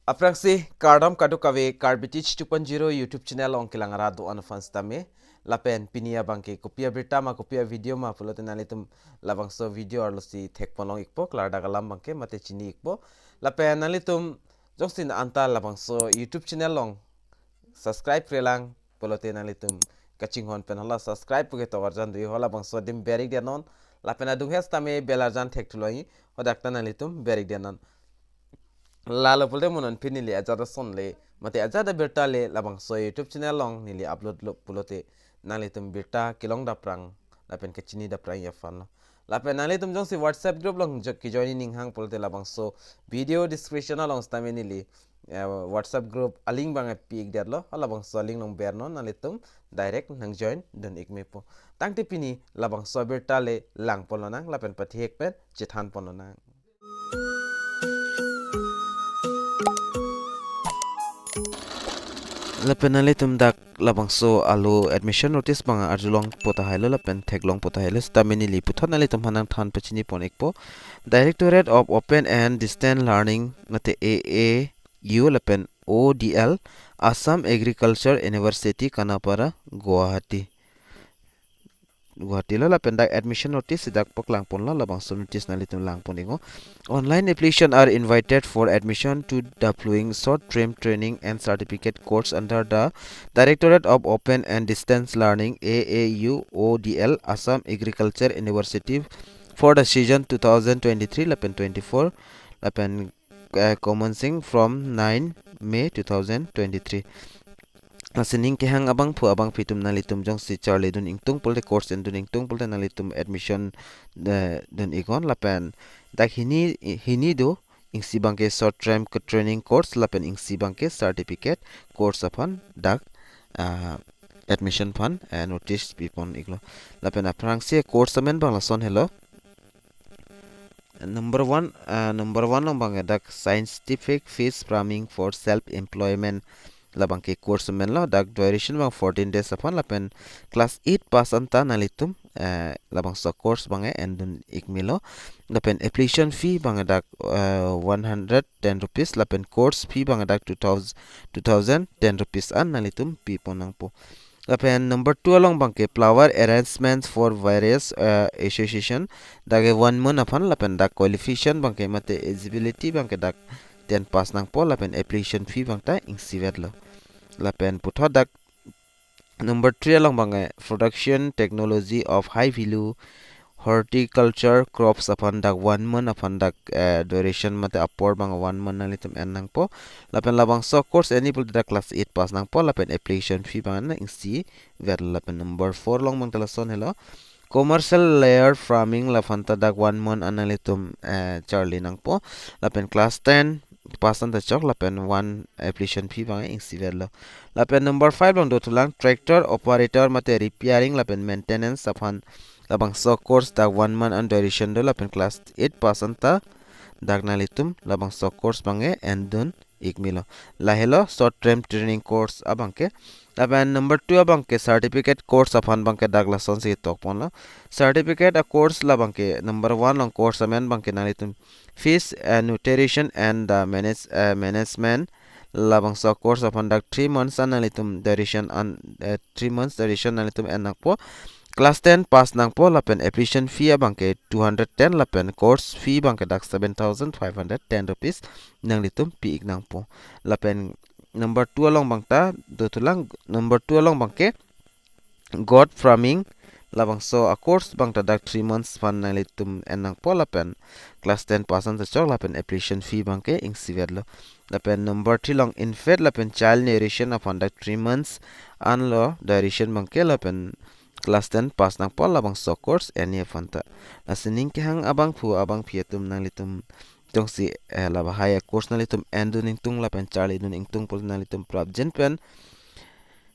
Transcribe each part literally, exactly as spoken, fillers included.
Aphrangsi kardom kadokave Karbi Teach two point zero YouTube channel along kelang arat do-an aphan sitame. Lapen pini abangke kopi abirta ma kopi avideo ma pulote nanglitum labangso video arlosi thekponlong ikpo, klardak alam abangke mate chini ikpo. Lapen nanglitum jongsi anta labangso YouTube channel along subscribe-re lang pulote nanglitum kachinghon pen hala subscribe puke tovar jan dui, halabangso adim ber-ik denon. Lapen adung hes tame bell arjan thek thulo-i, hadak ta nanglitum ber-ik denon. Lalo pulote mo non pini neli ajat ason le mate ajat abirta le labangso YouTube channel along neli upload lo pulote nanglitum birta kelong daprang lapen kachini daprang aphan lo. Lapen nanglitum jongsi WhatsApp group along jo-, kejoin ning hang pulote labangso video description along sitame neli, eh, WhatsApp group alink abang pi-ik detlo, halabangso alink along bernon, nanglitum direct nangjoin dun-ik mepo. Tangte pini labangso abirta le langponlonang lapen pathihek pen chethanponlonang. Lapen nanglitum dak labangso alo admission notice abang arjulongpo tahailo lapen theklongpo tahailo, sitame neli puthot nanglitum aphan nangthan pachinipon ikpo. Directorate of Open and Distance Learning mate A A U lapen O D L, Assam Agriculture University, Kanapara, Guwahati. Guwahati lo, lapen dak admission notice dak paklangponlo, labangso notice nanglitum langpon iknon. Online application are invited for admission to the following short term training and certificate course under the Directorate of Open and Distance Learning, A A U O D L, Assam Agriculture University for the season two thousand twenty-three lapen twenty-four, lapen, eh, commencing from nine May two thousand twenty-three. Lasi ning kehang abangphu abangphi atum nanglitum jongsi charli dun ingtung pulote, course en dun ingtung pulote nanglitum admission, eh, dun iknon, lapen dak hini, hini do, isi abangke short term ke training course lapen isi abangke certificate course aphan dak, ah, admission aphan, eh, notice pipon iklo. Lapen aphrangsi course amen abang lason helo. Number one, ah, number one along abang dak scientific fish farming for self employment, labangke course amen lo, dak duration abang fourteen days aphan, lapen class eight pass anta nanglitum, eh, labangso course abang en dun-ik melo. Lapen application fee abang dak, eh, one hundred ten rupees, lapen course fee abang dak two thousand, two thousand ten rupees an nanglitum pipon nangpo. Lapen number two along abangke flower arrangements for various, eh, association, dak ke one month aphan, lapen dak qualification abangke mate eligibility abangke dak ten pass nangpo, lapen application fee abang ta ingsivetlo. Lapen puthot dak number three along abangke production technology of high value horticulture crops aphan dak one month aphan dak, eh, duration mate apor abang one month nanglitum en nangpo. Lapen labangso course en-i pulote dak class eight pass nangpo, lapen application fee abang ingsivet. Lapen number four along abang ta lason helo. Commercial layer farming, laphan ta dak one month an nanglitum, eh, charli nangpo. Lapen class ten pass anta chok, lapen one application fee abang ingsivetlo. Lapen number five along dothulang tractor operator mate repairing lapen maintenance aphan, labangso course dak one month an duration do, lapen class eight pass anta dak nanglitum labangso course abang en dun-ik melo. Lahelo short term training course abangke. Lapen number two abangke certificate course aphan abangke dak lasonsi tokponlo. Certificate a course labangke number one along course amen abangke nanglitum fish, eh, nutrition and the manage, eh, management, labangso course aphan dak three months an nanglitum duration an, eh, three months duration nanglitum en nangpo. Class ten pass nangpo, lapen application fee abangke two hundred ten, lapen course fee abangke dak seven thousand five hundred ten rupees nanglitum pi-ik nangpo. Lapen number two along abang ta dothulang, number two along abangke goat farming, labangso a course abang ta dak three months aphan nanglitum en nangpo, lapen class ten pass anta chok, lapen application fee abangke ingsivetlo. Lapen number three along infant lapen child nutrition aphan dak three months anlo duration abangke, lapen class ten pass nangpo labangso course en-i aphan ta. Lasi ning kehang abangphu abangphi atum nanglitum jongsi, eh, labahai a course nanglitum en dun ingtung lapen charli dun ingtung pulote nanglitum prapjin pen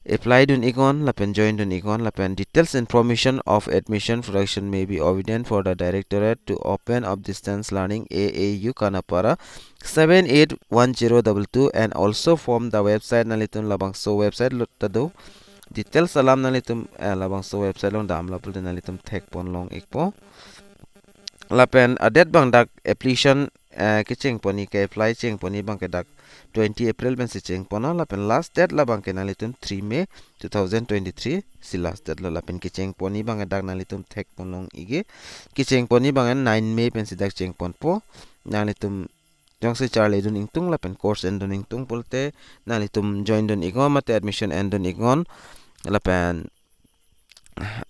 apply dun iknon lapen join dun iknon, lapen details information of admission production may be obtained for the Directorate to Open of Distance Learning, A A U, Kanapara seven eight one zero double two, and also from the website, nanglitum labangso website lo ta do. Details alam nanglitum, eh, labangso website along damlo pulote nanglitum thekponlong ikpo. Lapen a-date abang dak application, eh, kecheng ponji ke apply cheng ponji abangke dak twenty April pensi cheng ponlo, lapen last date labangke nanglitum three May two thousand twenty-three si last date lo, lapen kecheng ponji abangke dak nanglitum thek pon long ikji, kecheng ponji abangke nine May pensi dak cheng ponpo. Nanglitum jongsi charlidun ingtung lapen course endun ingtung pulote nanglitum join dun iknon mate admission endun iknon, lapen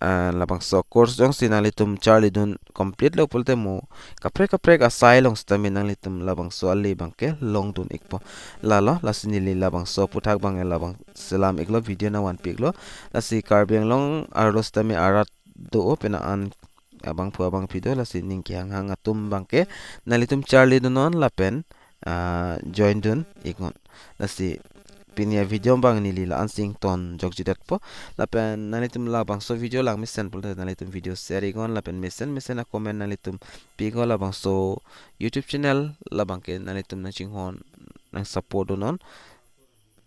ah, labangso course jongsi nanglitum charlidun complete lo pulote mo kaprek kaprek asai along sitame nanglitum labangso ale abangke longdun ikpo. Lalo, lasi neli labangso aphuthak abangke labang selam iklo, video nangvanpi iklo. Lasi Karbi Anglong arlo sitame arat do-o, penang an abangphu abangpi do, lasi ning kehanghang atum abangke nanglitum charlidunnon lapen, ah, join dun iknon. Lasi pini avideo abang neli la-an si ingtonjokji detpo. Lapen nanglitum labangso video lang mesen pulote nanglitum video share iknon, lapen mesen mesen acomment nanglitum pi iknon, labangso YouTube channel labangke nanglitum nangchinghon, nang support dunnon.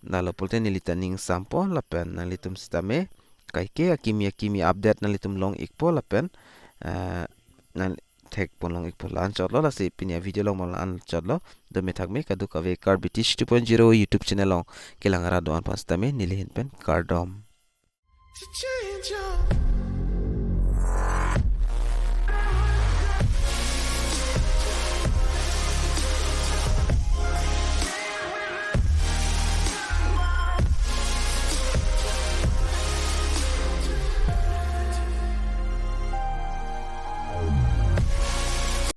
Lalo pulote neli ta ning sampo, lapen nanglitum sitame kaike akimi akimi update nanglitum long ikpo lapen, eh, nang thek pon long ikpo. La-an chotlo, lasi pini avideo along mo la-an chotlo. Dome thakme kadokave Karbi Teach two point zero YouTube channel along kelang arat do-an aphan sitame neli ahin pen kardom.